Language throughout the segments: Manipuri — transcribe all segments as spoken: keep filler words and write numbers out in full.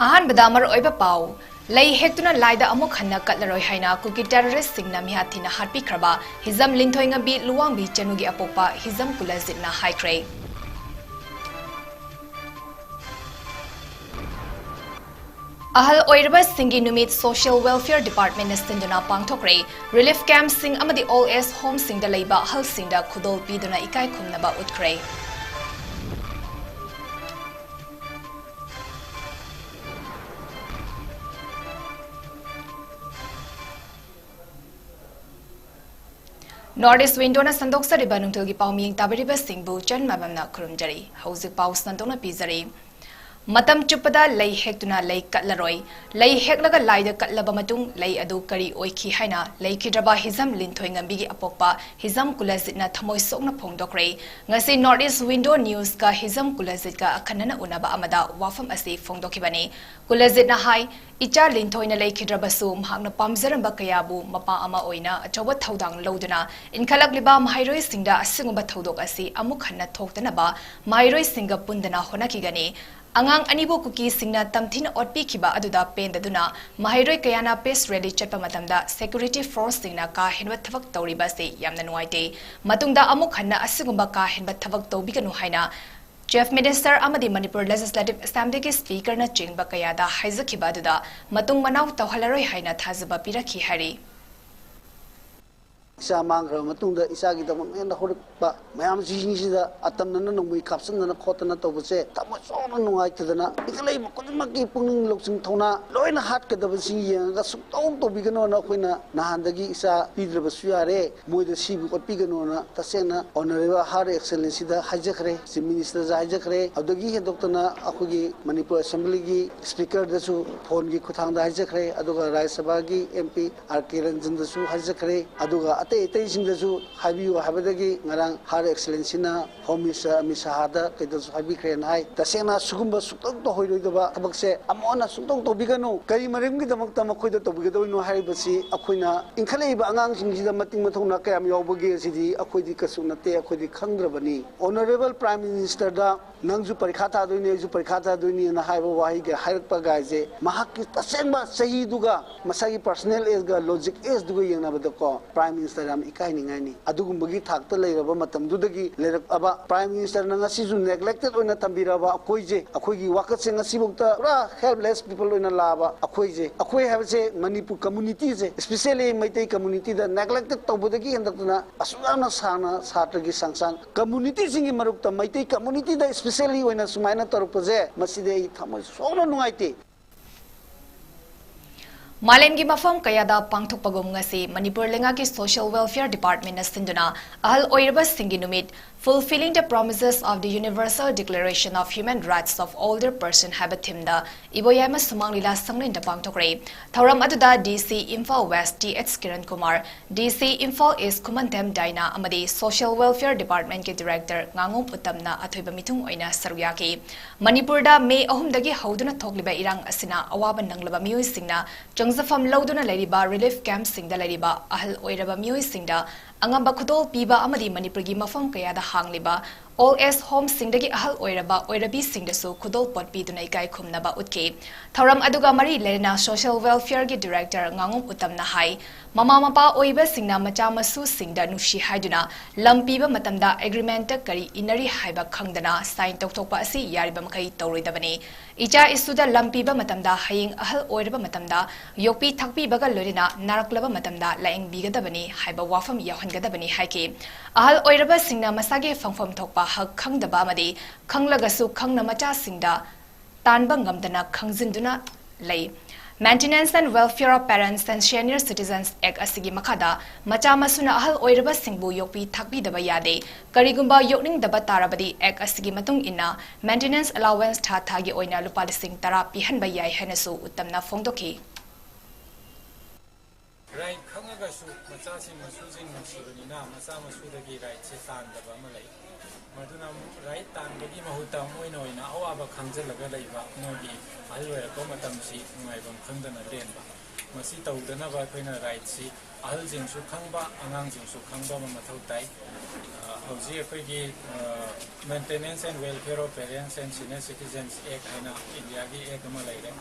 ꯑꯍꯥꯟꯕꯗ ꯃꯔꯨꯑꯣꯏꯕ ꯄꯥꯎ꯫ ꯂꯩ ꯍꯦꯛꯇꯨꯅ ꯂꯥꯏꯗ ꯑꯃꯨꯛ ꯍꯟꯅ ꯀꯠꯂꯔꯣꯏ ꯍꯥꯏꯅ ꯀꯨꯀꯤ terroristꯁꯤꯡꯅ ꯃꯤꯍꯥꯠ ꯊꯤꯅ ꯍꯥꯠꯄꯤꯈ꯭ꯔꯕ ꯍꯤꯖꯝ ꯂꯤꯟꯊꯣꯏꯉꯝꯕꯤ ꯂꯨꯋꯥꯡꯕꯤ ꯆꯅꯨꯒꯤ ꯑꯄꯣꯛꯄ ꯍꯤꯖꯝ ꯀꯨꯂꯖꯤꯠꯅ ꯍꯥꯏꯈ꯭ꯔꯦ꯫ ꯑꯍꯜ ꯑꯣꯏꯔꯕꯁꯤꯡꯒꯤ ꯅꯨꯃꯤꯠ Social Welfare Departmentꯅ ꯁꯤꯟꯗꯨꯅ ꯄꯥꯡꯊꯣꯛꯈ꯭ꯔꯦ꯫ Relief campꯁꯤꯡ ꯑꯃꯗꯤ old age homeꯁꯤꯡꯗ ꯂꯩꯕ ꯑꯍꯜꯁꯤꯡꯗ ꯈꯨꯗꯣꯜ ꯄꯤꯗꯨꯅ ꯏꯀꯥꯏ ꯈꯨꯝꯅꯕ ꯎꯠꯈ꯭ꯔꯦ꯫ North East Windowꯅ ꯁꯟꯗꯣꯛꯆꯔꯤꯕ ꯅꯨꯡꯊꯤꯜꯒꯤ ꯄꯥꯎꯃꯤ ꯇꯥꯕꯤꯔꯤꯕꯁꯤꯡꯕꯨ ꯆꯟ ꯃꯕꯝꯅ ꯈꯨꯔꯨꯝꯖꯔꯤ꯫ ꯍꯧꯖꯤꯛ ꯄꯥꯎ ꯁꯟꯗꯣꯛꯅ ꯄꯤꯖꯔꯤ꯫ ꯃꯇꯝ ꯆꯨꯞꯄꯗ ꯂꯩ ꯍꯦꯛꯇꯨꯅ ꯂꯩ ꯀꯠꯂꯔꯣꯏ꯫ ꯂꯩ ꯍꯦꯛꯂꯒ ꯂꯥꯏꯗ ꯀꯠꯂꯕ ꯃꯇꯨꯡ ꯂꯩ ꯑꯗꯨ ꯀꯔꯤ ꯑꯣꯏꯈꯤ ꯍꯥꯏꯅ ꯂꯩꯈꯤꯗ꯭ꯔꯕ ꯍꯤꯖꯝ ꯂꯤꯟꯊꯣꯏꯉꯝꯕꯤꯒꯤ ꯑꯄꯣꯛꯄ ꯍꯤꯖꯝ ꯀꯨꯂꯖꯤꯠꯅ ꯊꯃꯣꯏ ꯁꯣꯛꯅ ꯐꯣꯡꯗꯣꯛꯈ꯭ꯔꯦ꯫ ꯉꯁꯤ North East Window Newsꯀ ꯍꯤꯖꯝ ꯀꯨꯂꯖꯤꯠꯀ ꯑꯈꯟꯅꯅ ꯎꯅꯕ ꯑꯃꯗ ꯋꯥꯐꯝ ꯑꯁꯤ ꯐꯣꯡꯗꯣꯛꯈꯤꯕꯅꯤ꯫ ꯀꯨꯂꯖꯤꯠꯅ ꯍꯥꯏ, ꯏꯆꯥ ꯂꯤꯟꯊꯣꯏꯅ ꯂꯩꯈꯤꯗ꯭ꯔꯕꯁꯨ ꯃꯍꯥꯛꯅ ꯄꯥꯝꯖꯔꯝꯕ ꯀꯌꯥꯕꯨ ꯃꯄꯥ ꯑꯃ ꯑꯣꯏꯅ ꯑꯆꯧꯕ ꯊꯧꯗꯥꯡ ꯂꯧꯗꯨꯅ ꯏꯟꯈꯠꯂꯛꯂꯤꯕ ꯃꯍꯩꯔꯣꯏꯁꯤꯡꯗ ꯑꯁꯤꯒꯨꯝꯕ ꯊꯧꯗꯣꯛ ꯑꯁꯤ ꯑꯃꯨꯛ ꯍꯟꯅ ꯊꯣꯛꯇꯅꯕ ꯃꯍꯩꯔꯣꯏꯁꯤꯡꯒ ꯄꯨꯟꯗꯅ ꯍꯣꯠꯅꯈꯤꯒꯅꯤ꯫ ꯑꯉꯥꯡ ꯑꯅꯤꯕꯨ ꯀꯨꯀꯤꯁꯤꯡꯅ ꯇꯝꯊꯤꯅ ꯑꯣꯠꯄꯤꯈꯤꯕ ꯑꯗꯨꯗ ꯄꯦꯟꯗꯗꯨꯅ ꯃꯍꯩꯔꯣꯏ ꯀꯌꯥꯅ peace rally ꯆꯠꯄ ꯃꯇꯝꯗ security forceꯁꯤꯡꯅ ꯀꯥ ꯍꯦꯟꯕ ꯊꯕꯛ ꯇꯧꯔꯤꯕ ꯑꯁꯤ ꯌꯥꯝꯅ ꯅꯨꯡꯉꯥꯏꯇꯦ꯫ ꯃꯇꯨꯡꯗ ꯑꯃꯨꯛ ꯍꯟꯅ ꯑꯁꯤꯒꯨꯝꯕ ꯀꯥ ꯍꯦꯟꯕ ꯊꯕꯛ ꯇꯧꯕꯤꯒꯅꯨ ꯍꯥꯏꯅ Chief Minister ꯑꯃꯗꯤ Manipur Legislative Assemblyꯒꯤ Speakerꯅꯆꯤꯡꯕ ꯀꯌꯥꯗ ꯍꯥꯏꯖꯈꯤꯕ ꯑꯗꯨꯗ ꯃꯇꯨꯡ ꯃꯅꯥꯎ ꯇꯧꯍꯜꯂꯔꯣꯏ ꯍꯥꯏꯅ ꯊꯥꯖꯕ ꯄꯤꯔꯛꯈꯤ ꯍꯥꯏꯔꯤ꯫ ꯏꯆꯥ ꯃꯥꯡꯈ꯭ꯔꯕ ꯃꯇꯨꯡꯗ ꯏꯆꯥꯒꯤꯗꯃꯛ ꯍꯦꯟꯅ ꯍꯧꯔꯛꯄ ꯃꯌꯥꯝꯁꯤꯡꯁꯤꯗ ꯑꯇꯝꯅꯅ ꯅꯣꯡꯃꯩ ꯀꯥꯞꯁꯤꯟꯗꯅ ꯈꯣꯠꯇꯅ ꯇꯧꯕꯁꯦ ꯊꯃꯣꯏ ꯁꯣꯛꯅ ꯅꯨꯡꯉꯥꯏꯇꯗꯅ ꯏꯟꯈꯠꯂꯛꯏꯕ ꯈꯨꯗꯤꯡꯃꯛꯀꯤ ꯄꯨꯛꯅꯤꯡ ꯂꯧꯁꯤꯡ ꯊꯧꯅꯥ ꯂꯣꯏꯅ ꯍꯥꯠꯀꯗꯕꯁꯤꯡ ꯌꯦꯡꯉꯒ ꯁꯨꯡꯇꯧ ꯇꯧꯕꯤꯒꯅꯣꯅ ꯑꯩꯈꯣꯏꯅ ꯅꯍꯥꯟꯗꯒꯤ ꯏꯆꯥ ꯄꯤꯗ꯭ꯔꯕꯁꯨ ꯌꯥꯔꯦ, ꯃꯣꯏꯗ ꯁꯤꯕꯨ ꯎꯠꯄꯤꯒꯅꯣꯅ ꯇꯁꯦꯡꯅ Honourable Her Excellencyꯗ ꯍꯥꯏꯖꯈ꯭ꯔꯦ, Chief Ministerꯗ ꯍꯥꯏꯖꯈ꯭ꯔꯦ꯫ ꯑꯗꯨꯗꯒꯤ ꯍꯦꯟꯗꯣꯛꯇꯅ ꯑꯩꯈꯣꯏꯒꯤ ꯃꯅꯤꯄꯨꯔ Assemblyꯒꯤ Speakerꯗꯁꯨ phoneꯒꯤ ꯈꯨꯠꯊꯥꯡꯗ ꯍꯥꯏꯖꯈ꯭ꯔꯦ, ꯑꯗꯨꯒ ꯔꯥꯖ꯭ꯌ ꯁꯚꯥꯒꯤ MP ꯑꯥꯔ ꯀꯦ ꯔꯟꯖꯟꯗꯁꯨ ꯍꯥꯏꯖꯈ꯭ꯔꯦ꯫ ꯑꯗꯨꯒ ꯑꯇꯩ ꯑꯇꯩꯁꯤꯡꯗꯁꯨ ꯍꯥꯏꯕꯤꯌꯨ ꯍꯥꯏꯕꯗꯒꯤ ꯉꯔꯥꯡ Her Excellencyꯅ Home Minister ꯑꯃꯤꯠ ꯁꯍꯥꯗ ꯀꯩꯗꯁꯨ ꯍꯥꯏꯕꯤꯈ꯭ꯔꯦꯅ ꯍꯥꯏ꯫ ꯇꯁꯦꯡꯅ ꯁꯤꯒꯨꯝꯕ ꯁꯨꯡꯇꯧ ꯇꯧꯍꯣꯏꯔꯣꯏꯗꯕ ꯊꯕꯛꯁꯦ ꯑꯃꯨꯛ ꯍꯟꯅ ꯁꯨꯡꯇꯧ ꯇꯧꯕꯤꯒꯅꯨ꯫ ꯀꯔꯤ ꯃꯔꯝꯒꯤꯗꯃꯛꯇ ꯃꯈꯣꯏꯗ ꯇꯧꯕꯤꯒꯗꯧꯔꯤꯅꯣ ꯍꯥꯏꯔꯤꯕꯁꯤ ꯑꯩꯈꯣꯏꯅ ꯏꯟꯈꯠꯂꯛꯏꯕ ꯑꯉꯥꯡꯁꯤꯡꯁꯤꯗ ꯃꯇꯤꯛ ꯃꯊꯧꯅꯥ ꯀꯌꯥꯝ ꯌꯥꯎꯕꯒꯦ ꯁꯤꯗꯤ ꯑꯩꯈꯣꯏꯗꯤ ꯀꯩꯁꯨ ꯅꯠꯇꯦ, ꯑꯩꯈꯣꯏꯗꯤ ꯈꯪꯗ꯭ꯔꯕꯅꯤ꯫ Honourable Prime Ministerꯗ "ꯅꯪꯁꯨ ꯄꯔꯤꯈꯥ ꯊꯥꯗꯣꯏꯅꯤ, ꯑꯩꯁꯨ ꯄꯔꯤꯈꯥ ꯊꯥꯗꯣꯏꯅꯤꯅ" ꯍꯥꯏꯕ ꯋꯥꯍꯩꯒ ꯍꯥꯏꯔꯛꯄ ꯒꯥꯏꯁꯦ ꯃꯍꯥꯛꯀꯤ ꯇꯁꯦꯡꯕ ꯆꯍꯤꯗꯨꯒ ꯃꯁꯥꯒꯤ personal ageꯒ logic ageꯗꯨꯒ ꯌꯦꯡꯅꯕꯗꯀꯣ, Prime Minister ꯌꯥꯝ ꯏꯀꯥꯏꯅꯤꯡꯉꯥꯏꯅꯤ꯫ ꯑꯗꯨꯒꯨꯝꯕꯒꯤ ꯊꯥꯛꯇ ꯂꯩꯔꯕ ꯃꯇꯝꯗꯨꯗꯒꯤ ꯂꯩꯔꯛꯑꯕ Prime Ministerꯅ ꯉꯁꯤꯁꯨ neglected ꯑꯣꯏꯅ ꯊꯝꯕꯤꯔꯕ ꯑꯩꯈꯣꯏꯁꯦ, ꯑꯩꯈꯣꯏꯒꯤ ꯋꯥꯀꯠꯁꯦ ꯉꯁꯤꯐꯥꯎꯗ ꯄꯨꯔꯥ helpless people ꯑꯣꯏꯅ ꯂꯥꯛꯑꯕ ꯑꯩꯈꯣꯏꯁꯦ, ꯑꯩꯈꯣꯏ ꯍꯥꯏꯕꯁꯦ ꯃꯅꯤꯄꯨꯔ communityꯁꯦ, especially ꯃꯩꯇꯩ communityꯗ neglected ꯇꯧꯕꯗꯒꯤ ꯍꯦꯟꯗꯣꯛꯇꯅ ꯑꯁꯨꯛ ꯌꯥꯝꯅ ꯁꯥꯡꯅ ꯁꯥꯇ꯭ꯔꯒꯤ ꯁꯪꯁꯥꯟ communityꯁꯤꯡꯒꯤ ꯃꯔꯛꯇ, ꯃꯩꯇꯩ communityꯗ especially ꯑꯣꯏꯅ ꯁꯨꯃꯥꯏꯅ ꯇꯧꯔꯛꯄꯁꯦ, ꯃꯁꯤꯗꯤ ꯑꯩ ꯊꯃꯣꯏ ꯁꯣꯛꯅ ꯅꯨꯡꯉꯥꯏꯇꯦ꯫ ꯃꯥꯂꯦꯝꯒꯤ ꯃꯐꯝ ꯀꯌꯥꯗ ꯄꯥꯡꯊꯣꯛꯄꯒꯨꯝ ꯉꯁꯤ ꯃꯅꯤꯄꯨꯔ ꯂꯩꯉꯥꯛꯀꯤ Social Welfare Departmentꯅ ꯁꯤꯟꯗꯨꯅ ꯑꯍꯜ ꯑꯣꯏꯔꯕꯁꯤꯡꯒꯤ ꯅꯨꯃꯤꯠ, Fulfilling the Promises of the Universal Declaration of Human Rights of Older Person ꯍꯥꯏꯕ themeꯗ ꯏꯕꯣꯌꯥꯏꯃ ꯁꯨꯃꯥꯡ ꯂꯤꯂꯥ ꯁꯪꯂꯦꯟꯗ ꯄꯥꯡꯊꯣꯛꯈ꯭ꯔꯦ꯫ ꯊꯧꯔꯝ ꯑꯗꯨꯗ DC Imphal West T H Kiran Kumar, DC Imphal East ꯈꯨꯃꯟꯊꯦꯝ ꯗꯥꯏꯅꯥ ꯑꯃꯗꯤ Social Welfare Departmentꯀꯤ Director ꯉꯥꯉꯣꯝ ꯎꯠꯇꯝꯅ ꯑꯊꯣꯏꯕ ꯃꯤꯊꯨꯡ ꯑꯣꯏꯅ ꯁꯔꯨꯛ ꯌꯥꯈꯤ꯫ ꯃꯅꯤꯄꯨꯔꯗ ꯃꯦ ꯑꯍꯨꯝꯗꯒꯤ ꯍꯧꯗꯨꯅ ꯊꯣꯛꯂꯤꯕ ꯏꯔꯥꯡ ꯑꯁꯤꯅ ꯑꯋꯥꯕ ꯅꯪꯂꯕ ꯃꯤꯑꯣꯏꯁꯤꯡꯅ ꯆꯪꯖꯐꯝ ꯂꯧꯗꯨꯅ ꯂꯩꯔꯤꯕ relief campꯁꯤꯡꯗ ꯂꯩꯔꯤꯕ ꯑꯍꯜ ꯑꯣꯏꯔꯕ ꯃꯤꯑꯣꯏꯁꯤꯡꯗ ꯑꯉꯝꯕ ꯈꯨꯗꯣꯜ ꯄꯤꯕ ꯑꯃꯗꯤ ꯃꯅꯤꯄꯨꯔꯒꯤ ꯃꯐꯝ ꯀꯌꯥꯗ ꯍꯥꯡꯂꯤꯕ old age homeꯁꯤꯡꯗꯒꯤ ꯑꯍꯜ ꯑꯣꯏꯔꯕ ꯑꯣꯏꯔꯕꯤꯁꯤꯡꯗꯁꯨ ꯈꯨꯗꯣꯜ ꯄꯣꯠ ꯄꯤꯗꯨꯅ ꯏꯀꯥꯏ ꯈꯨꯝꯅꯕ ꯎꯠꯈꯤ꯫ ꯊꯧꯔꯝ ꯑꯗꯨꯒ ꯃꯔꯤ ꯂꯩꯅꯅ Social Welfareꯒꯤ Director ꯉꯥꯉꯣꯝ ꯎꯇꯝꯅ ꯍꯥꯏ, ꯃꯃꯥ ꯃꯄꯥ ꯑꯣꯏꯕꯁꯤꯡꯅ ꯃꯆꯥ ꯃꯁꯨꯁꯤꯡꯗ ꯅꯨꯡꯁꯤ ꯍꯥꯏꯗꯨꯅ ꯂꯝ ꯄꯤꯕ ꯃꯇꯝꯗ agreementꯇ ꯀꯔꯤ ꯏꯟꯅꯔꯤ ꯍꯥꯏꯕ ꯈꯪꯗꯅ sign ꯇꯧꯊꯣꯛꯄ ꯑꯁꯤ ꯌꯥꯔꯤꯕ ꯃꯈꯩ ꯇꯧꯔꯣꯏꯗꯕꯅꯤ꯫ ꯏꯆꯥ ꯏꯁꯨꯗ ꯂꯝ ꯄꯤꯕ ꯃꯇꯝꯗ ꯍꯌꯦꯡ ꯑꯍꯜ ꯑꯣꯏꯔꯕ ꯃꯇꯝꯗ ꯌꯣꯛꯄꯤ ꯊꯥꯛꯄꯤꯕꯒ ꯂꯣꯏꯅꯅ ꯅꯥꯔꯛꯂꯕ ꯃꯇꯝꯗ ꯂꯥꯌꯦꯡꯕꯤꯒꯗꯕꯅꯤ ꯍꯥꯏꯕ ꯋꯥꯐꯝ ꯌꯥꯎꯍꯟꯒꯗꯕꯅꯤ ꯍꯥꯏꯈꯤ꯫ ꯑꯍꯜ ꯑꯣꯏꯔꯕꯁꯤꯡꯅ ꯃꯁꯥꯒꯤ ꯐꯪꯐꯝ ꯊꯣꯛꯄ ꯍꯛ ꯈꯪꯗꯕ ꯑꯃꯗꯤ ꯈꯪꯂꯒꯁꯨ ꯈꯪꯅ ꯃꯆꯥꯁꯤꯡꯗ ꯇꯥꯟꯕ ꯉꯝꯗꯅ ꯈꯪꯖꯤꯟꯗꯨꯅ ꯂꯩ꯫ Maintenance and Welfare of Parents and Senior Citizens Act ꯑꯁꯤꯒꯤ ꯃꯈꯥꯗ ꯃꯆꯥ ꯃꯁꯨꯅ ꯑꯍꯜ ꯑꯣꯏꯔꯕꯁꯤꯡꯕꯨ ꯌꯣꯛꯄꯤ ꯊꯥꯛꯄꯤꯗꯕ ꯌꯥꯗꯦ꯫ ꯀꯔꯤꯒꯨꯝꯕ ꯌꯣꯛꯅꯤꯡꯗꯕ ꯇꯥꯔꯕꯗꯤ Act ꯑꯁꯤꯒꯤ ꯃꯇꯨꯡ ꯏꯟꯅ maintenance allowance ꯊꯥ ꯊꯥꯒꯤ ꯑꯣꯏꯅ ꯂꯨꯄꯥ ꯂꯤꯁꯤꯡ ꯇꯔꯥ ꯄꯤꯍꯟꯕ ꯌꯥꯏ ꯍꯥꯏꯅꯁꯨ ꯎꯇꯝꯅ ꯐꯣꯡꯗꯣꯛꯈꯤ꯫ ꯔꯥꯏꯠ ꯈꯪꯉꯒꯁꯨ ꯃꯆꯥꯁꯤꯡ ꯃꯁꯨꯁꯤꯡ ꯅꯨꯡꯁꯤꯕꯅꯤꯅ ꯃꯆꯥ ꯃꯁꯨꯗꯒꯤ ꯔꯥꯏꯠꯁꯦ ꯇꯥꯟꯗꯕ ꯑꯃ ꯂꯩ꯫ ꯃꯗꯨꯅ ꯑꯃꯨꯛ ꯔꯥꯏꯠ ꯇꯥꯟꯕꯒꯤ ꯃꯍꯨꯠꯇ ꯃꯣꯏꯅ ꯑꯣꯏꯅ ꯑꯋꯥꯕ ꯈꯪꯖꯤꯜꯂꯒ ꯂꯩꯕ, ꯃꯣꯏꯒꯤ ꯑꯍꯜ ꯑꯣꯏꯔꯛꯄ ꯃꯇꯝꯁꯤ ꯅꯨꯡꯉꯥꯏꯐꯝ ꯈꯪꯗꯅ ꯂꯦꯟꯕ꯫ ꯃꯁꯤ ꯇꯧꯗꯅꯕ ꯑꯩꯈꯣꯏꯅ ꯔꯥꯏꯠꯁꯤ ꯑꯍꯜꯁꯤꯡꯁꯨ ꯈꯪꯕ, ꯑꯉꯥꯡꯁꯤꯡꯁꯨ ꯈꯪꯕ ꯑꯃ ꯃꯊꯧ ꯇꯥꯏ꯫ ꯑ, ꯍꯧꯖꯤꯛ ꯑꯩꯈꯣꯏꯒꯤ, ꯑ, Maintenance and Welfare of Parents and Senior Citizens Act ꯍꯥꯏꯅ ꯏꯟꯗꯤꯌꯥꯒꯤ ꯑꯦꯛ ꯑꯃ ꯂꯩꯔꯦ꯫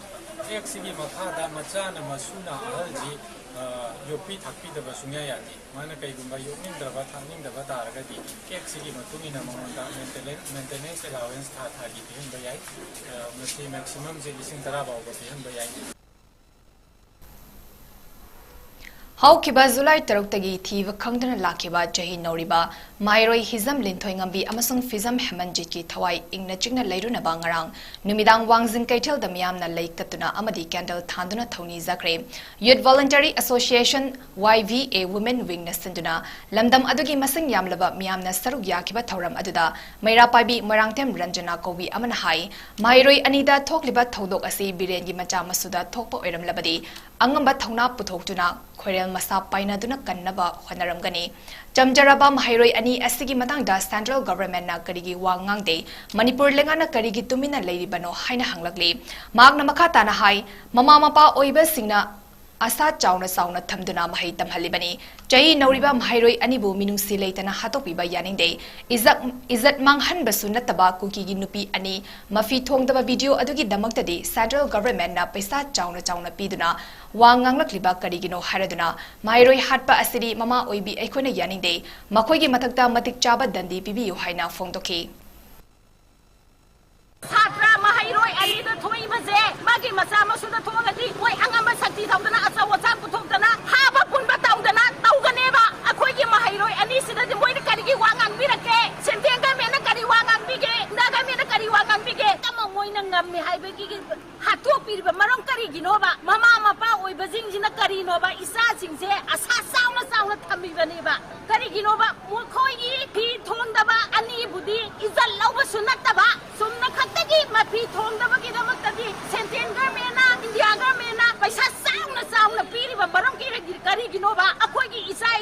ꯑꯦꯛꯁꯤꯒꯤ ꯃꯈꯥꯗ ꯃꯆꯥꯅ ꯃꯁꯨꯅ ꯑꯍꯜꯁꯤ, ꯑ, ꯌꯣꯛꯄꯤ ꯊꯥꯛꯄꯤꯗꯕ ꯁꯨꯡꯌꯥ ꯌꯥꯗꯦ꯫ ꯃꯥꯅ ꯀꯩꯒꯨꯝꯕ ꯌꯣꯛꯅꯤꯡꯗ꯭ꯔꯕ, ꯊꯥꯛꯅꯤꯡꯗꯕ ꯇꯥꯔꯒꯗꯤ ꯑꯦꯛꯁꯤꯒꯤ ꯃꯇꯨꯡ ꯏꯟꯅ ꯃꯉꯣꯟꯗ ꯃꯦꯟꯇꯦꯅꯦꯟꯁ, ꯃꯦꯟꯇꯦꯅꯦꯟꯁ ꯑꯦꯂꯥꯋꯦꯟꯁ ꯊꯥ ꯊꯥꯒꯤ ꯄꯤꯍꯟꯕ ꯌꯥꯏ꯫ ꯑ, ꯃꯁꯤ ꯃꯦꯛꯁꯤꯃꯝꯁꯦ ꯂꯤꯁꯤꯡ ꯇꯔꯥ ꯐꯥꯎꯕ ꯄꯤꯍꯟꯕ ꯌꯥꯏ꯫ ꯍꯧꯈꯤꯕ ꯖꯨꯂꯥꯏ ꯇꯔꯨꯛꯇꯒꯤ ꯊꯤꯕ ꯈꯪꯗꯅ ꯂꯥꯛꯈꯤꯕ ꯆꯍꯤ ꯅꯧꯔꯤꯕ ꯃꯍꯩꯔꯣꯏ ꯍꯤꯖꯝ ꯂꯤꯟꯊꯣꯏꯉꯝꯕꯤ ꯑꯃꯁꯨꯡ ꯐꯤꯖꯝ ꯍꯦꯃꯟꯖꯤꯠꯀꯤ ꯊꯋꯥꯏ ꯏꯪꯅ ꯆꯤꯛꯅ ꯂꯩꯔꯨꯅꯕ ꯉꯔꯥꯡ ꯅꯨꯃꯤꯗꯥꯡ ꯋꯥꯡꯖꯤꯡ ꯀꯩꯊꯦꯜꯗ ꯃꯤꯌꯥꯝꯅ ꯂꯩ ꯀꯠꯇꯨꯅ ꯑꯃꯗꯤ ꯀꯦꯟꯗꯜ ꯊꯥꯟꯗꯨꯅ ꯊꯧꯅꯤꯖꯈ꯭ꯔꯦ꯫ Youth Voluntary Association, Y V A Women Wingꯅ ꯁꯤꯟꯗꯨꯅ ꯂꯝꯗꯝ ꯑꯗꯨꯒꯤ ꯃꯁꯤꯡ ꯌꯥꯝꯂꯕ ꯃꯤꯌꯥꯝꯅ ꯁꯔꯨꯛ ꯌꯥꯈꯤꯕ ꯊꯧꯔꯝ ꯑꯗꯨꯗ ꯃꯩꯔꯥ ꯄꯥꯏꯕꯤ ꯃꯣꯏꯔꯥꯡꯊꯦꯝ ꯔꯟꯖꯅꯥ ꯀꯧꯕꯤ ꯑꯃꯅ ꯍꯥꯏ, ꯃꯍꯩꯔꯣꯏ ꯑꯅꯤꯗ ꯊꯣꯛꯂꯤꯕ ꯊꯧꯗꯣꯛ ꯑꯁꯤ ꯕꯤꯔꯦꯟꯒꯤ ꯃꯆꯥ ꯃꯁꯨꯗ ꯊꯣꯛꯄ ꯑꯣꯏꯔꯝꯂꯕꯗꯤ ꯑꯉꯝꯕ ꯊꯧꯅꯥ ꯄꯨꯊꯣꯛꯇꯨꯅ ꯈꯣꯏꯔꯦꯜ ꯃꯁꯥ ꯄꯥꯏꯅꯗꯨꯅ ꯀꯟꯅꯕ ꯍꯣꯠꯅꯔꯝꯒꯅꯤ꯫ ꯆꯝꯖꯔꯕ ꯃꯍꯩꯔꯣꯏ ꯑꯅꯤ ꯑꯁꯤꯒꯤ ꯃꯇꯥꯡꯗ central governmentꯅ ꯀꯔꯤꯒꯤ ꯋꯥ ꯉꯥꯡꯗꯦ, ꯃꯅꯤꯄꯨꯔ ꯂꯩꯉꯥꯛꯅ ꯀꯔꯤꯒꯤ ꯇꯨꯃꯤꯟꯅ ꯂꯩꯔꯤꯕꯅꯣ ꯍꯥꯏꯅ ꯍꯪꯂꯛꯂꯤ꯫ ꯃꯍꯥꯛꯅ ꯃꯈꯥ ꯇꯥꯅ ꯍꯥꯏ, ꯃꯃꯥ ꯃꯄꯥ ꯑꯣꯏꯕꯁꯤꯡꯅ ꯑꯁꯥ ꯆꯥꯎꯅ ꯆꯥꯎꯅ ꯊꯝꯗꯨꯅ ꯃꯍꯩ ꯇꯝꯍꯜꯂꯤꯕꯅꯤ꯫ ꯆꯍꯤ ꯅꯧꯔꯤꯕ ꯃꯍꯩꯔꯣꯏ ꯑꯅꯤꯕꯨ ꯃꯤꯅꯨꯡꯁꯤ ꯂꯩꯇꯅ ꯍꯥꯠꯇꯣꯛꯄꯤꯕ ꯌꯥꯅꯤꯡꯗꯦ꯫ ꯏꯖꯠ, ꯏꯖꯠ ꯃꯥꯡꯍꯟꯕꯁꯨ ꯅꯠꯇꯕ ꯀꯨꯀꯤꯒꯤ ꯅꯨꯄꯤ ꯑꯅꯤ ꯃꯐꯤ ꯊꯣꯡꯗꯕ video ꯑꯗꯨꯒꯤꯗꯃꯛꯇꯗꯤ central governmentꯅ ꯄꯩꯁꯥ ꯆꯥꯎꯅ ꯆꯥꯎꯅ ꯄꯤꯗꯨꯅ ꯋꯥ ꯉꯥꯡꯂꯛꯂꯤꯕ ꯀꯔꯤꯒꯤꯅꯣ ꯍꯥꯏꯔꯗꯨꯅ ꯃꯍꯩꯔꯣꯏ ꯍꯥꯠꯄ ꯑꯁꯤꯗꯤ ꯃꯃꯥ ꯑꯣꯏꯕꯤ ꯑꯩꯈꯣꯏꯅ ꯌꯥꯅꯤꯡꯗꯦ꯫ ꯃꯈꯣꯏꯒꯤ ꯃꯊꯛꯇ ꯃꯇꯤꯛ ꯆꯥꯕ ꯗꯟꯗꯤ ꯄꯤꯕꯤꯌꯨ ꯍꯥꯏꯅ ꯐꯣꯡꯗꯣꯛꯈꯤ꯫ ꯁꯥꯇ꯭ꯔ ꯃꯍꯩꯔꯣꯏ ꯑꯅꯤꯗ ꯊꯣꯛꯏꯕꯁꯦ ꯃꯥꯒꯤ ꯃꯆꯥ ꯃꯁꯨꯗ ꯊꯣꯛꯑꯒꯗꯤ ꯃꯣꯏ ꯑꯉꯝꯕ ꯁꯛꯇꯤ ꯇꯧꯗꯅ ꯑꯆꯧ ꯑꯆꯥꯡ ꯄꯨꯊꯣꯛꯇꯅ ꯐꯥꯕ ꯄꯨꯟꯕ ꯇꯧꯗꯅ ꯇꯧꯒꯅꯦꯕ꯫ ꯑꯩꯈꯣꯏꯒꯤ ꯃꯍꯩꯔꯣꯏ ꯑꯅꯤꯁꯤꯗꯗꯤ ꯃꯣꯏꯅ ꯀꯔꯤꯒꯤ ꯋꯥ ꯉꯥꯡꯕꯤꯔꯛꯀꯦ? Central governmentꯅ ꯀꯔꯤ ꯋꯥ ꯉꯥꯡꯕꯤꯒꯦ? Central governmentꯅ ꯀꯔꯤ ꯋꯥ ꯉꯥꯡꯕꯤꯒꯦ? ꯑꯃ ꯃꯣꯏꯅ ꯉꯝꯃꯦ ꯍꯥꯏꯕꯒꯤ ꯍꯥꯠꯇꯣꯛꯄꯤꯔꯤꯕ ꯃꯔꯝ ꯀꯔꯤꯒꯤꯅꯣꯕ? ꯃꯃꯥ ꯃꯄꯥ ꯑꯣꯏꯕꯁꯤꯡꯁꯤꯅ ꯀꯔꯤꯅꯣꯕ? ꯏꯆꯥꯁꯤꯡꯁꯦ ꯑꯁꯥ ꯆꯥꯎꯅ ꯆꯥꯎꯅ ꯊꯝꯃꯤꯕꯅꯦꯕ꯫ ꯀꯔꯤꯒꯤꯅꯣꯕ? ꯃꯈꯣꯏꯒꯤ ꯐꯤ ꯊꯣꯡꯗꯕ ꯑꯅꯤꯕꯨꯗꯤ ꯏꯖꯠ ꯂꯧꯕꯁꯨ ꯅꯠꯇꯕ, ꯆꯨꯝꯅ ꯈꯛꯇꯒꯤ ꯃꯐꯤ ꯊꯣꯡꯗꯕꯒꯤꯗꯃꯛꯇꯗꯤ central governmentꯅ, ꯏꯟꯗꯤꯌꯥ governmentꯅ ꯄꯩꯁꯥ ꯆꯥꯎꯅ ꯆꯥꯎꯅ ꯄꯤꯔꯤꯕ ꯃꯔꯝ ꯀꯔꯤꯒꯤ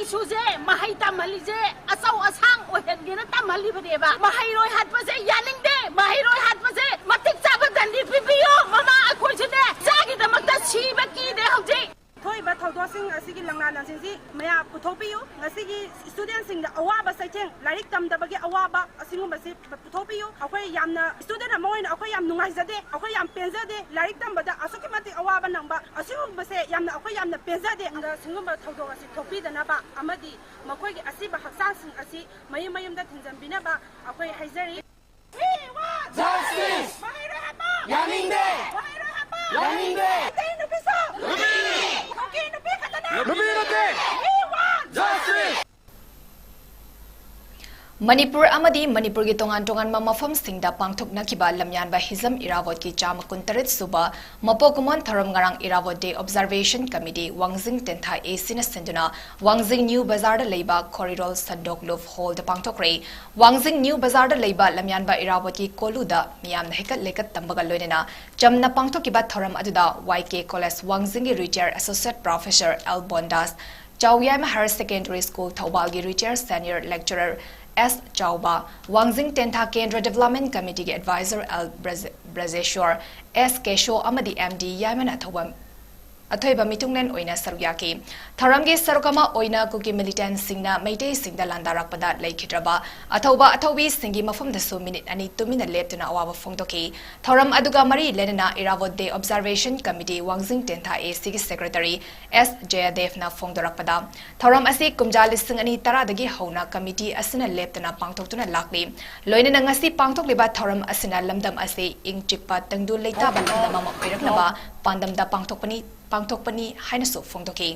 ꯏꯁꯨꯁꯦ ꯃꯍꯩ ꯇꯝꯍꯜꯂꯤꯁꯦ ꯑꯆꯧ ꯑꯁꯥꯡ ꯑꯣꯏꯍꯟꯒꯦꯅ ꯇꯝꯍꯜꯂꯤꯕꯅꯦꯕ꯫ ꯃꯍꯩꯔꯣꯏ ꯍꯥꯠꯄꯁꯦ ꯌꯥꯅꯤꯡꯗꯦ꯫ ꯃꯍꯩꯔꯣꯏ ꯍꯥꯠꯄꯁꯦ ꯃꯇꯤꯛ ꯆꯥꯕ ꯗꯟꯗꯤ ꯄꯤꯕꯤꯌꯨ꯫ ꯃꯃꯥ ꯑꯩꯈꯣꯏꯁꯨꯅꯦ ꯏꯆꯥꯒꯤꯗꯃꯛꯇ ꯁꯤꯕ ꯀꯤꯗꯦ ꯍꯧꯖꯤꯛ꯫ ꯊꯣꯛꯏꯕ ꯊꯧꯗꯣꯛꯁꯤꯡ ꯑꯁꯤꯒꯤ ꯂꯪꯂꯥꯟ ꯑꯁꯤꯡꯁꯤ ꯃꯌꯥꯝ ꯄꯨꯊꯣꯛꯄꯤꯌꯨ꯫ ꯉꯁꯤꯒꯤ ꯁ꯭ꯇꯨꯗꯦꯟꯁꯤꯡꯗ ꯑꯋꯥꯕ ꯆꯩꯊꯦꯡ, ꯂꯥꯏꯔꯤꯛ ꯇꯝꯗꯕꯒꯤ ꯑꯋꯥꯕ ꯑꯁꯤꯒꯨꯝꯕꯁꯤ ꯄꯨꯊꯣꯛꯄꯤꯌꯨ꯫ ꯑꯩꯈꯣꯏ ꯌꯥꯝꯅ, ꯁ꯭ꯇꯨꯗꯦꯟ ꯑꯃ ꯑꯣꯏꯅ ꯑꯩꯈꯣꯏ ꯌꯥꯝ ꯅꯨꯡꯉꯥꯏꯖꯗꯦ꯫ ꯑꯩꯈꯣꯏ ꯌꯥꯝ ꯄꯦꯟꯖꯗꯦ꯫ ꯂꯥꯏꯔꯤꯛ ꯇꯝꯕꯗ ꯑꯁꯨꯛꯀꯤ ꯃꯇꯤꯛ ꯑꯋꯥꯕ ꯅꯪꯕ ꯑꯁꯤꯒꯨꯝꯕꯁꯦ ꯌꯥꯝꯅ, ꯑꯩꯈꯣꯏ ꯌꯥꯝꯅ ꯄꯦꯟꯖꯗꯦ꯫ ꯁꯤꯒꯨꯝꯕ ꯊꯧꯗꯣꯛ ꯑꯁꯤ ꯊꯣꯛꯄꯤꯗꯅꯕ ꯑꯃꯗꯤ ꯃꯈꯣꯏꯒꯤ ꯑꯁꯤꯕ ꯍꯛꯆꯥꯡꯁꯤꯡ ꯑꯁꯤ ꯃꯌꯨꯝ ꯃꯌꯨꯝꯗ ꯊꯤꯟꯖꯟꯕꯤꯅꯕ ꯑꯩꯈꯣꯏ ꯍꯥꯏꯖꯔꯤ꯫ Justice! ꯌꯥꯅꯤꯡꯗꯦ! ꯌꯥꯅꯤꯡꯗꯦ! ꯅꯨꯄꯤ ꯅꯠꯇꯦ! Justice! ꯃꯅꯤꯄꯨꯔ ꯑꯃꯗꯤ ꯃꯅꯤꯄꯨꯔꯒꯤ ꯇꯣꯉꯥꯟ ꯇꯣꯉꯥꯟꯕ ꯃꯐꯝꯁꯤꯡꯗ ꯄꯥꯡꯊꯣꯛꯅꯈꯤꯕ ꯂꯝꯌꯥꯟꯕ ꯍꯤꯖꯝ ꯏꯔꯥꯕꯣꯠꯀꯤ ꯆꯥꯝꯃ ꯀꯨꯟꯇꯔꯦꯠ ꯁꯨꯕ ꯃꯄꯣꯛ ꯀꯨꯝꯑꯣꯟ ꯊꯧꯔꯝ ꯉꯔꯥꯡ ꯏꯔꯥꯕꯣꯠ Day Observation Committee ꯋꯥꯡꯖꯤꯡ ꯇꯦꯟꯊꯥ A Cꯅ ꯁꯤꯟꯗꯨꯅ ꯋꯥꯡꯖꯤꯡ ꯅ꯭ꯌꯨ ꯕꯖꯥꯔꯗ ꯂꯩꯕ ꯈꯣꯔꯤꯔꯣꯜ ꯁꯟꯗꯣꯛ ꯂꯨꯞ ꯍꯣꯜꯗ ꯄꯥꯡꯊꯣꯛꯈ꯭ꯔꯦ꯫ ꯋꯥꯡꯖꯤꯡ ꯅ꯭ꯌꯨ ꯕꯖꯥꯔꯗ ꯂꯩꯕ ꯂꯝꯌꯥꯟꯕ ꯏꯔꯥꯕꯣꯠꯀꯤ ꯀꯣꯂꯨꯗ ꯃꯤꯌꯥꯝꯅ ꯍꯩꯀꯠ ꯂꯩꯀꯠ ꯇꯝꯕꯒ ꯂꯣꯏꯅꯅ ꯆꯝꯅ ꯄꯥꯡꯊꯣꯛꯈꯤꯕ ꯊꯧꯔꯝ ꯑꯗꯨꯗ Y K College ꯋꯥꯡꯖꯤꯡꯒꯤ Retired Associate Professor L ꯕꯣꯟꯗꯥꯁ, ꯆꯥꯎꯌꯥꯏꯃ Higher Secondary School ꯊꯧꯕꯥꯜꯒꯤ Retired Senior Lecturer S ꯆꯥꯎꯕ, ꯋꯥꯡꯖꯤꯡ ꯇꯦꯟꯊꯥ ꯀꯦꯟꯗ꯭ꯔ Development Committeeꯒꯤ Advisor L Braj-, Brajeshor, S Kesho ꯑꯃꯗꯤ M D ꯌꯥꯏꯃꯅ ꯑꯊꯧꯕ, ꯑꯊꯣꯏꯕ ꯃꯤꯊꯨꯡꯂꯦꯟ ꯑꯣꯏꯅ ꯁꯔꯨꯛ ꯌꯥꯈꯤ꯫ ꯊꯧꯔꯝꯒꯤ ꯁꯔꯨꯛ ꯑꯃ ꯑꯣꯏꯅ ꯀꯨꯀꯤ militantꯁꯤꯡꯅ ꯃꯩꯇꯩꯁꯤꯡꯗ ꯂꯥꯟꯗꯥꯔꯛꯄꯗ ꯂꯩꯈꯤꯗ꯭ꯔꯕ ꯑꯊꯧꯕ ꯑꯊꯧꯕꯤꯁꯤꯡꯒꯤ ꯃꯐꯝꯗꯁꯨ minute ꯑꯅꯤ ꯇꯨꯃꯤꯟꯅ ꯂꯦꯞꯇꯨꯅ ꯑꯋꯥꯕ ꯐꯣꯡꯗꯣꯛꯈꯤ꯫ ꯊꯧꯔꯝ ꯑꯗꯨꯒ ꯃꯔꯤ ꯂꯩꯅꯅ ꯏꯔꯥꯕꯣꯠ Day Observation Committee ꯋꯥꯡꯖꯤꯡ ꯇꯦꯟꯊꯥ A Cꯒꯤ Secretary S ꯖꯌꯗꯦꯕꯅ ꯐꯣꯡꯗꯣꯔꯛꯄꯗ, ꯊꯧꯔꯝ ꯑꯁꯤ ꯀꯨꯝꯖꯥ ꯂꯤꯁꯤꯡ ꯑꯅꯤ ꯇꯔꯥꯗꯒꯤ ꯍꯧꯅ committee ꯑꯁꯤꯅ ꯂꯦꯞꯇꯅ ꯄꯥꯡꯊꯣꯛꯇꯨꯅ ꯂꯥꯛꯂꯤ꯫ ꯂꯣꯏꯅꯅ ꯉꯁꯤ ꯄꯥꯡꯊꯣꯛꯂꯤꯕ ꯊꯧꯔꯝ ꯑꯁꯤꯅ ꯂꯝꯗꯝ ꯑꯁꯤ ꯏꯪ ꯆꯤꯛꯄ ꯇꯪꯗꯨ ꯂꯩꯇꯥꯕ ꯂꯝꯗꯝ ꯑꯃ ꯑꯣꯏꯔꯛꯅꯕ ꯄꯥꯟꯗꯝꯗ ꯄꯥꯡꯊꯣꯛꯄꯅꯤ, ꯄꯥꯡꯊꯣꯛꯄꯅꯤ ꯍꯥꯏꯅꯁꯨ ꯐꯣꯡꯗꯣꯛꯈꯤ꯫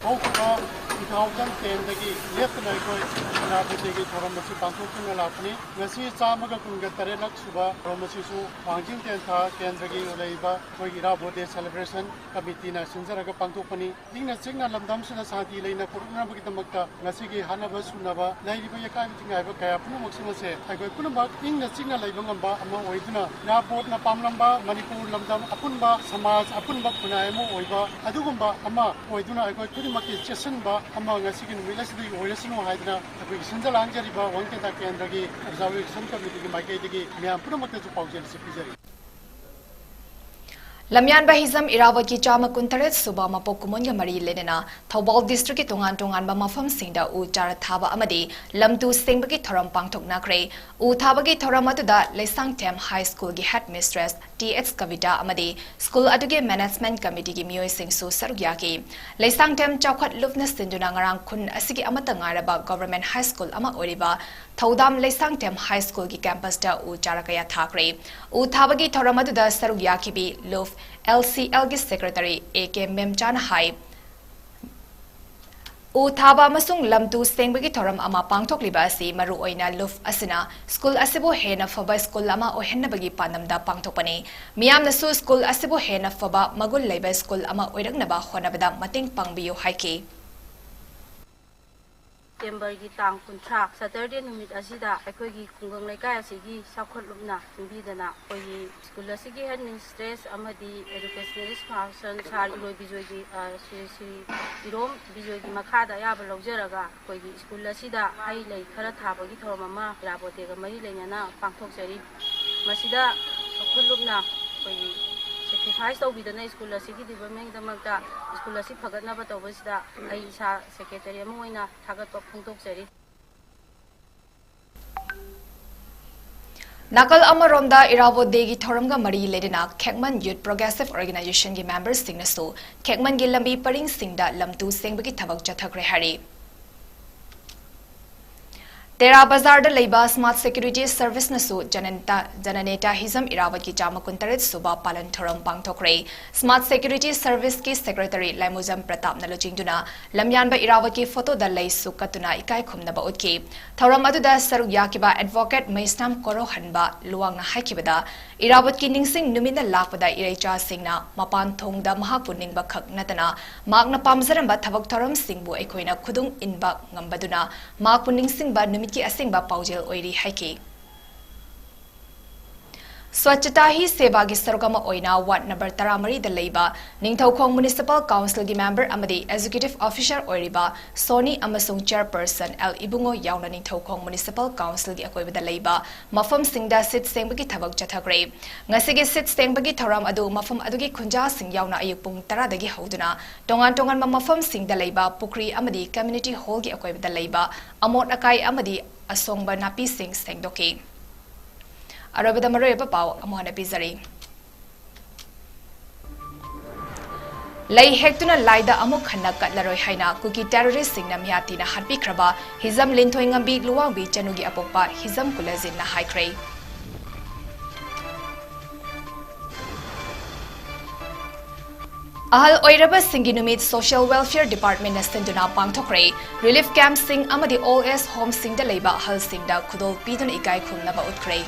ꯍꯧꯈꯤꯕ two thousand tenꯗꯒꯤ ꯂꯦꯞꯇꯅ ꯑꯩꯈꯣꯏ ꯁꯦꯅꯥꯄꯇꯤꯒꯤ ꯊꯧꯔꯝ ꯑꯁꯤ ꯄꯥꯡꯊꯣꯛꯇꯨꯅ ꯂꯥꯛꯄꯅꯤ꯫ ꯉꯁꯤ ꯆꯥꯝꯃꯒ ꯀꯨꯟꯒ ꯇꯔꯦꯠꯂꯛ ꯁꯨꯕ ꯊꯧꯔꯝ ꯑꯁꯤꯁꯨ ꯋꯥꯡꯖꯤꯡ ꯇꯦꯟꯊꯥ ꯀꯦꯟꯗ꯭ꯔꯒꯤ ꯂꯩꯔꯤꯕ ꯑꯩꯈꯣꯏ ꯏꯔꯥꯕꯣꯠ Day Celebration Committeeꯅ ꯁꯤꯟꯖꯔꯒ ꯄꯥꯡꯊꯣꯛꯄꯅꯤ꯫ ꯏꯪꯅ ꯆꯤꯛꯅ ꯂꯝꯗꯝꯁꯤꯗ ꯁꯥꯟꯇꯤ ꯂꯩꯅ ꯄꯨꯔꯛꯅꯕꯒꯤꯗꯃꯛꯇ ꯉꯁꯤꯒꯤ ꯍꯥꯠꯅꯕ ꯁꯨꯅꯕ ꯂꯩꯔꯤꯕ ꯑꯀꯥꯏꯕ ꯊꯤꯡꯒꯥꯏꯕ ꯀꯌꯥ ꯄꯨꯝꯅꯃꯛꯁꯤꯡ ꯑꯁꯦ ꯑꯩꯈꯣꯏ ꯄꯨꯝꯅꯃꯛ ꯏꯪꯅ ꯆꯤꯛꯅ ꯂꯩꯕ ꯉꯝꯕ ꯑꯃ ꯑꯣꯏꯗꯨꯅ, ꯏꯔꯥꯕꯣꯠꯅ ꯄꯥꯝꯂꯝꯕ ꯃꯅꯤꯄꯨꯔ ꯂꯝꯗꯝ ꯑꯄꯨꯟꯕ, ꯁꯃꯥꯖ ꯑꯄꯨꯟꯕ ꯈꯨꯟꯅꯥꯏ ꯑꯃ ꯑꯣꯏꯕ ꯑꯗꯨꯒꯨꯝꯕ ꯑꯃ ꯑꯣꯏꯗꯨꯅ ꯑꯩꯈꯣꯏ ꯈꯨꯗꯤꯡꯃꯛ ꯃꯛꯀꯤ ꯆꯦꯠꯁꯤꯟꯕ ꯑꯃ ꯉꯁꯤꯒꯤ ꯅꯨꯃꯤꯠ ꯑꯁꯤꯗꯒꯤ ꯑꯣꯏꯔꯁꯅꯨ ꯍꯥꯏꯗꯅ ꯑꯩꯈꯣꯏꯒꯤ ꯁꯤꯟꯖ ꯂꯥꯡꯖꯔꯤꯕ ꯋꯥꯡꯈꯩ ꯊꯥ ꯀꯦꯟꯗ꯭ꯔꯒꯤ ꯑꯣꯕꯖꯥꯔꯕꯦꯁꯟ ꯀꯃꯤꯇꯤꯒꯤ ꯃꯥꯏꯀꯩꯗꯒꯤ ꯃꯌꯥꯝ ꯄꯨꯝꯅꯃꯛꯇꯁꯨ ꯄꯥꯎꯖꯦꯜ ꯑꯁꯤ ꯄꯤꯖꯔꯤ꯫ ꯂꯝꯌꯥꯟꯕ ꯍꯤꯖꯝ ꯏꯔꯥꯕꯣꯠꯀꯤ ꯆꯥꯝꯃ ꯀꯨꯟꯇꯔꯦꯠ ꯁꯨꯕ ꯃꯄꯣꯛ ꯀꯨꯝꯑꯣꯟꯒ ꯃꯔꯤ ꯂꯩꯅꯅ ꯊꯧꯕꯥꯜ ꯗꯤꯁꯇ꯭ꯔꯤꯛꯀꯤ ꯇꯣꯉꯥꯟ ꯇꯣꯉꯥꯟꯕ ꯃꯐꯝꯁꯤꯡꯗ ꯎ ꯆꯥꯔ ꯊꯥꯕ ꯑꯃꯗꯤ ꯂꯝ ꯇꯨ ꯁꯦꯡꯕꯒꯤ ꯊꯧꯔꯝ ꯄꯥꯡꯊꯣꯛꯅꯈ꯭ꯔꯦ꯫ ꯎ ꯊꯥꯕꯒꯤ ꯊꯧꯔꯝ ꯑꯗꯨꯗ ꯂꯩꯁꯥꯡꯊꯦꯝ ꯍꯥꯏ ꯁ꯭ꯀꯨꯜꯒꯤ ꯍꯦꯗ ꯃꯤꯁꯇ꯭ꯔꯦꯁ ꯇꯤ ꯑꯦꯆ ꯀꯕꯤꯇꯥ ꯑꯃꯗꯤ ꯁ꯭ꯀꯨꯜ ꯑꯗꯨꯒꯤ ꯃꯦꯅꯦꯖꯃꯦꯟꯠ ꯀꯃꯤꯇꯤꯒꯤ ꯃꯤꯑꯣꯏꯁꯤꯡꯁꯨ ꯁꯔꯨꯛ ꯌꯥꯈꯤ꯫ ꯂꯩꯁꯥꯡꯊꯦꯝ ꯆꯥꯎꯈꯠ ꯂꯨꯞꯅ ꯁꯤꯟꯗꯨꯅ ꯉꯔꯥꯡ ꯈꯨꯟ ꯑꯁꯤꯒꯤ ꯑꯃꯠꯇ ꯉꯥꯏꯔꯕ ꯒꯣꯚꯔꯟꯃꯦꯟꯠ ꯍꯥꯏ ꯁ꯭ꯀꯨꯜ ꯑꯃ ꯑꯣꯏꯔꯤꯕ ꯊꯧꯗꯥꯝ ꯂꯩꯁꯥꯡꯊꯦꯝ ꯍꯥꯏ ꯁ꯭ꯀꯨꯜꯒꯤ ꯀꯦꯝꯄꯁꯇ ꯎ ꯆꯥꯔ ꯀꯌꯥ ꯊꯥꯈ꯭ꯔꯦ꯫ ꯎ ꯊꯥꯕꯒꯤ ꯊꯧꯔꯝ ꯑꯗꯨꯗ ꯁꯔꯨꯛ ꯌꯥꯈꯤꯕꯤ ꯂꯨꯐ L C algae secretary A K ꯃꯦꯝꯆꯥꯅ ꯍꯥꯏ, ꯎ ꯊꯥꯕ ꯑꯃꯁꯨꯡ ꯂꯝ ꯇꯨ ꯁꯦꯡꯕꯒꯤ ꯊꯧꯔꯝ ꯑꯃ ꯄꯥꯡꯊꯣꯛꯂꯤꯕ ꯑꯁꯤ ꯃꯔꯨꯑꯣꯏꯅ ꯂꯨꯐ ꯑꯁꯤꯅ ꯁ꯭ꯀꯨꯜ ꯑꯁꯤꯕꯨ ꯍꯦꯟꯅ ꯐꯕ ꯁ꯭ꯀꯨꯜ ꯑꯃ ꯑꯣꯏꯍꯟꯅꯕꯒꯤ ꯄꯥꯟꯗꯝꯗ ꯄꯥꯡꯊꯣꯛꯄꯅꯤ꯫ ꯃꯤꯌꯥꯝꯅꯁꯨ ꯁ꯭ꯀꯨꯜ ꯑꯁꯤꯕꯨ ꯍꯦꯟꯅ ꯐꯕ ꯃꯒꯨꯟ ꯂꯩꯕ ꯁ꯭ꯀꯨꯜ ꯑꯃ ꯑꯣꯏꯔꯛꯅꯕ ꯍꯣꯠꯅꯕꯗ ꯃꯇꯦꯡ ꯄꯥꯡꯕꯤꯌꯨ ꯍꯥꯏꯈꯤ꯫ ꯁꯦꯞꯇꯦꯝꯕꯔꯒꯤ ꯇꯥꯡ ꯀꯨꯟꯊ꯭ꯔꯥ, ꯁꯇꯔꯗꯦ ꯅꯨꯃꯤꯠ ꯑꯁꯤꯗ ꯑꯩꯈꯣꯏꯒꯤ ꯈꯨꯡꯒꯪ ꯂꯩꯀꯥꯏ ꯑꯁꯤꯒꯤ ꯆꯥꯎꯈꯠ ꯂꯨꯞꯅ ꯁꯤꯟꯕꯤꯗꯅ ꯑꯩꯈꯣꯏꯒꯤ ꯁ꯭ꯀꯨꯜ ꯑꯁꯤꯒꯤ ꯍꯦꯗ ꯃꯤꯁꯇ꯭ꯔꯦꯁ ꯑꯃꯗꯤ ꯑꯦꯗꯨꯀꯦꯁꯅꯦꯂꯤꯁ ꯄꯥꯔꯁꯟ ꯁꯥꯔ ꯏꯔꯣꯏ ꯕꯤꯖꯣꯏꯒꯤ, ꯑ, ꯁ꯭ꯔꯤ, ꯁ꯭ꯔꯤ ꯏꯔꯣꯝ ꯕꯤꯖꯣꯏꯒꯤ ꯃꯈꯥꯗ ꯑꯌꯥꯕ ꯂꯧꯖꯔꯒ ꯑꯩꯈꯣꯏꯒꯤ ꯁ꯭ꯀꯨꯜ ꯑꯁꯤꯗ ꯍꯩ ꯂꯩ ꯈꯔ ꯊꯥꯕꯒꯤ ꯊꯧꯔꯝ ꯑꯃ ꯏꯔꯥꯕꯣꯠ ꯗꯦꯒ ꯃꯔꯤ ꯂꯩꯅꯅ ꯄꯥꯡꯊꯣꯛꯆꯔꯤ꯫ ꯃꯁꯤꯗ ꯆꯥꯎꯈꯠ ꯂꯨꯞꯅ ꯑꯩꯈꯣꯏꯒꯤ ꯁꯦꯀ꯭ꯔꯤꯐꯥꯏꯁ ꯇꯧꯕꯤꯗꯅ ꯁ꯭ꯀꯨꯜ ꯑꯁꯤꯒꯤ ꯗꯤꯕꯂꯞꯃꯦꯟꯒꯤꯗꯃꯛꯇ ꯁ꯭ꯀꯨꯜ ꯑꯁꯤ ꯐꯒꯠꯅꯕ ꯇꯧꯕꯁꯤꯗ ꯑꯩ ꯏꯁꯥ ꯁꯦꯀ꯭ꯔꯦꯇꯔꯤ ꯑꯃ ꯑꯣꯏꯅ ꯊꯥꯒꯠꯄ ꯐꯣꯡꯗꯣꯛꯆꯔꯤ꯫ ꯅꯥꯀꯜ ꯑꯃꯔꯣꯝꯗ ꯏꯔꯥꯕꯣꯠ ꯗꯦꯒꯤ ꯊꯧꯔꯝꯒ ꯃꯔꯤ ꯂꯩꯅꯅ ꯈꯦꯛꯃꯟ ꯌꯨꯠ ꯄ꯭ꯔꯣꯒ꯭ꯔꯦꯁꯤꯚ ꯑꯣꯔꯒꯅꯥꯏꯖꯦꯁꯟꯒꯤ ꯃꯦꯝꯕꯔꯁꯤꯡꯅꯁꯨ ꯈꯦꯛꯃꯟꯒꯤ ꯂꯝꯕꯤ ꯄꯔꯤꯡꯁꯤꯡꯗ ꯂꯝ ꯇꯨ ꯁꯦꯡꯕꯒꯤ ꯊꯕꯛ ꯆꯠꯊꯈ꯭ꯔꯦ ꯍꯥꯏꯔꯤ꯫ ꯇꯦꯔꯥ ꯕꯖꯥꯔꯗ ꯂꯩꯕ ꯁ꯭ꯃꯥꯔꯠ ꯁꯦꯀ꯭ꯌꯨꯔꯤꯇꯤ ꯁꯔꯚꯤꯁꯅꯁꯨ ꯖꯅꯟꯇ-, ꯖꯅꯅꯦꯇꯥ ꯍꯤꯖꯝ ꯏꯔꯥꯕꯠꯀꯤ ꯆꯥꯝꯃ ꯀꯨꯟꯇꯔꯦꯠ ꯁꯨꯕ ꯄꯥꯂꯟ ꯊꯧꯔꯝ ꯄꯥꯡꯊꯣꯛꯈ꯭ꯔꯦ꯫ ꯁ꯭ꯃꯥꯔꯠ ꯁꯦꯀ꯭ꯌꯨꯔꯤꯇꯤ ꯁꯔꯚꯤꯁꯀꯤ ꯁꯦꯀ꯭ꯔꯦꯇꯔꯤ ꯂꯥꯏꯃꯨꯖꯝ ꯄ꯭ꯔꯇꯥꯞꯅ ꯂꯨꯆꯤꯡꯗꯨꯅ ꯂꯝꯌꯥꯟꯕ ꯏꯔꯥꯕꯠꯀꯤ ꯐꯣꯇꯣꯗ ꯂꯩꯁꯨ ꯀꯠꯇꯨꯅ ꯏꯀꯥꯏ ꯈꯨꯝꯅꯕ ꯎꯠꯈꯤ꯫ ꯊꯧꯔꯝ ꯑꯗꯨꯗ ꯁꯔꯨꯛ ꯌꯥꯈꯤꯕ ꯑꯦꯗꯚꯣꯀꯦꯠ ꯃꯩꯁꯅꯥꯝ ꯀꯣꯔꯣꯍꯟꯕ ꯂꯨꯋꯥꯡꯅ ꯍꯥꯏꯈꯤꯕꯗ, ꯏꯔꯥꯕꯠꯀꯤ ꯅꯤꯡꯁꯤꯡ ꯅꯨꯃꯤꯠꯅ ꯂꯥꯛꯄꯗ ꯏꯔꯩꯆꯥꯁꯤꯡꯅ ꯃꯄꯥꯟ ꯊꯣꯡꯗ ꯃꯍꯥꯛꯄꯨ ꯅꯤꯡꯕ ꯈꯛ ꯅꯠꯇꯅ ꯃꯍꯥꯛꯅ ꯄꯥꯝꯖꯔꯝꯕ ꯊꯕꯛ ꯊꯧꯔꯝꯁꯤꯡꯕꯨ ꯑꯩꯈꯣꯏꯅ ꯈꯨꯗꯨꯡ ꯏꯟꯕ ꯉꯝꯕꯗꯨꯅ ꯃꯍꯥꯛꯄꯨ ꯅꯤꯡꯁꯤꯡꯕ ꯅꯨꯃꯤꯠꯀꯤ ꯑꯁꯦꯡꯕ ꯄꯥꯎꯖꯦꯜ ꯑꯣꯏꯔꯤ ꯍꯥꯏꯈꯤ꯫ ꯁ꯭ꯋꯥꯆꯇꯥ ꯍꯤ ꯁꯦꯕꯥꯒꯤ ꯁꯔꯨꯛ ꯑꯃ ꯑꯣꯏꯅ ꯋꯥꯔꯗ ꯅꯝꯕꯔ ꯇꯔꯥꯃꯔꯤꯗ ꯂꯩꯕ ꯅꯤꯡꯊꯧꯈꯣꯡ ꯃ꯭ꯌꯨꯅꯤꯁꯤꯄꯥꯜ ꯀꯥꯎꯟꯁꯤꯜꯒꯤ ꯃꯦꯝꯕꯔ ꯑꯃꯗꯤ ꯑꯦꯛꯖꯤꯀ꯭ꯌꯨꯇꯤꯚ ꯑꯣꯐꯤꯁꯔ ꯑꯣꯏꯔꯤꯕ ꯁꯣꯅꯤ ꯑꯃꯁꯨꯡ ꯆꯦꯌꯔꯄꯔꯁꯟ ꯑꯦꯜ ꯏꯕꯨꯡꯉꯣ ꯌꯥꯎꯅ ꯅꯤꯡꯊꯧꯈꯣꯡ ꯃ꯭ꯌꯨꯅꯤꯁꯤꯄꯥꯜ ꯀꯥꯎꯟꯁꯤꯜꯒꯤ ꯑꯀꯣꯏꯕꯗ ꯂꯩꯕ ꯃꯐꯝꯁꯤꯡꯗ ꯁꯤꯠ ꯁꯦꯡꯕꯒꯤ ꯊꯕꯛ ꯆꯠꯊꯈ꯭ꯔꯦ꯫ ꯉꯁꯤꯒꯤ ꯁꯤꯠ ꯁꯦꯡꯕꯒꯤ ꯊꯧꯔꯝ ꯑꯗꯨ ꯃꯐꯝ ꯑꯗꯨꯒꯤ ꯈꯨꯟꯖꯥꯁꯤꯡ ꯌꯥꯎꯅ ꯑꯌꯨꯛ ꯄꯨꯡ ꯇꯔꯥꯗꯒꯤ ꯍꯧꯗꯨꯅ ꯇꯣꯉꯥꯟ ꯇꯣꯉꯥꯟꯕ ꯃꯐꯝꯁꯤꯡꯗ ꯂꯩꯕ ꯄꯨꯈ꯭ꯔꯤ ꯑꯃꯗꯤ ꯀꯝꯌꯨꯅꯤꯇꯤ ꯍꯣꯜꯒꯤ ꯑꯀꯣꯏꯕꯗ ꯂꯩꯕ ꯑꯃꯣꯠ ꯑꯀꯥꯏ ꯑꯃꯗꯤ ꯑꯁꯣꯡꯕ ꯅꯥꯄꯤꯁꯤꯡ ꯁꯦꯡꯗꯣꯛꯈꯤ꯫ ꯑꯔꯣꯏꯕꯗ ꯃꯔꯨꯑꯣꯏꯕ ꯄꯥꯎ ꯑꯃꯨꯛ ꯍꯟꯅ ꯄꯤꯖꯔꯤ꯫ ꯂꯩ ꯍꯦꯛꯇꯨꯅ ꯂꯥꯏꯗ ꯑꯃꯨꯛ ꯍꯟꯅ ꯀꯠꯂꯔꯣꯏ ꯍꯥꯏꯅ ꯀꯨꯀꯤ ꯇꯦꯔꯣꯔꯤꯁꯁꯤꯡꯅ ꯃꯤꯌꯥꯇꯤꯅ ꯍꯥꯠꯄꯤꯈ꯭ꯔꯕ ꯍꯤꯖꯝ ꯂꯤꯟꯊꯣꯏꯉꯝꯕꯤ ꯂꯨꯋꯥꯡꯕꯤ ꯆꯅꯨꯒꯤ ꯑꯄꯣꯛꯄ ꯍꯤꯖꯝ ꯀꯨꯂꯖꯤꯠꯅ ꯍꯥꯏꯈ꯭ꯔꯦ꯫ ꯑꯍꯜ ꯑꯣꯏꯔꯕꯁꯤꯡꯒꯤ ꯅꯨꯃꯤꯠ ꯁꯣꯁꯤꯌꯦꯜ ꯋꯦꯜꯐꯤꯌꯔ ꯗꯤꯄꯥꯔꯠꯃꯦꯟꯅ ꯁꯤꯟꯗꯨꯅ ꯄꯥꯡꯊꯣꯛꯈ꯭ꯔꯦ꯫ ꯔꯤꯂꯤꯐ ꯀꯦꯝꯞꯁꯤꯡ ꯑꯃꯗꯤ ꯑꯣꯜ ꯑꯦꯖ ꯍꯣꯝꯁꯤꯡꯗ ꯂꯩꯕ ꯑꯍꯜꯁꯤꯡꯗ ꯈꯨꯗꯣꯜ ꯄꯤꯗꯨꯅ ꯏꯀꯥꯏ ꯈꯨꯝꯅꯕ ꯎꯠꯈ꯭ꯔꯦ꯫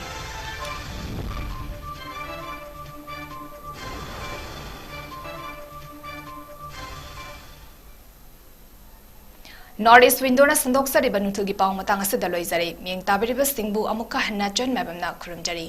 ꯅꯣꯔꯠ ꯏꯁ ꯋꯤꯟꯗꯣꯅ ꯁꯟꯗꯣꯛꯆꯔꯤꯕ ꯅꯨꯡꯊꯤꯜꯒꯤ ꯄꯥꯎ ꯃꯇꯥꯡ ꯑꯁꯤꯗ ꯂꯣꯏꯖꯔꯦ꯫ ꯃꯤꯠꯌꯦꯡ ꯇꯥꯕꯤꯔꯤꯕꯁꯤꯡꯕꯨ ꯑꯃꯨꯛꯀ ꯍꯟꯅ ꯆꯟ ꯃꯥꯏꯕꯝꯅ ꯈꯨꯔꯨꯝꯖꯔꯤ꯫